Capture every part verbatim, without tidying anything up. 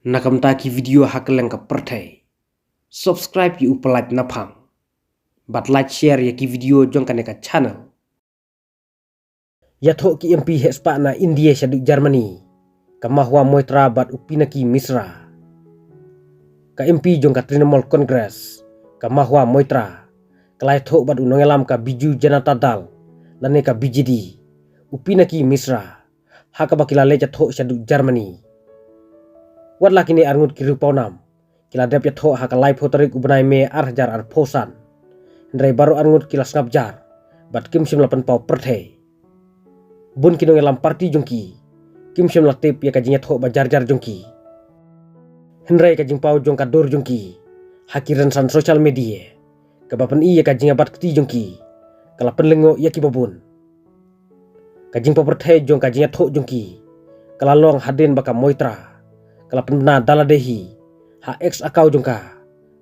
Na ka bynta ki video ha kylleng ka pyrthei, subscribe ïa u Palat Naphang bad like, share ïa ki video jong kane ka channel. Ïathoh ki M P heh spah na India shaduh Germany, ka Mahua Moitra bad u Pinaki Misra. Ka M P jong ka Trinamool Congress, ka Mahua Moitra, ka la ïathoh bad u nongïalam ka Biju Janata Dal lane ka B J D, u Pinaki Misra, ha kaba ki la leit ïathoh shaduh Germany. Wat la kine arngut ki riewpaw nam, ki la dep ïathoh ha ka laiphew tarik u bnai May ar hajar arphew san. Hynrei baroh arngut ki la sngap jar bad kim shym la pynpaw pyrthei. Bun ki nongïalam party jong ki kim shym la tip ïa ka jingïathoh ba jar jar jong ki. Hynrei ka jingpaw jong ka dur jong ki ha ki rynsan social media, kaba pyni ïa ka jingïabat kti jong ki, ka la pynlyngngoh ïa kiba bun. Ka jingpaw pyrthei jong ka jingïathoh jong ki ka la long hadien ba ka Moitra ka la pynbna da lade hi ha X account jong ka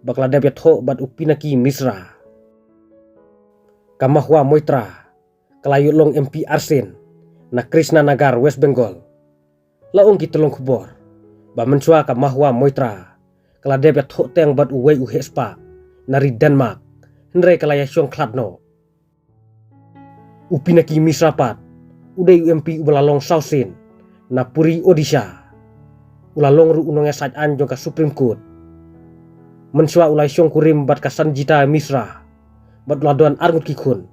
ba ka la dep ïathoh bad u Pinaki Misra. Ka Mahua Moitra ka la ïoh long M P arsien na Krishnanagar, West Bengal. La ong ki tyllong khubor ba mynshuwa ka Mahua Moitra ka la dep ïathoh teng bad uwei u heh spah na ri Denmark, hynrei ka la ïashong khlad noh. U Pinaki Misra pat u dei u M P uba la long saw sien na Puri, Odisha. U la long ruh u nongïasaid aiñ jong ka Supreme Court. Mynshuwa u la ïashong kurim bad ka Sanjita Misra bad u la don arngut ki khun.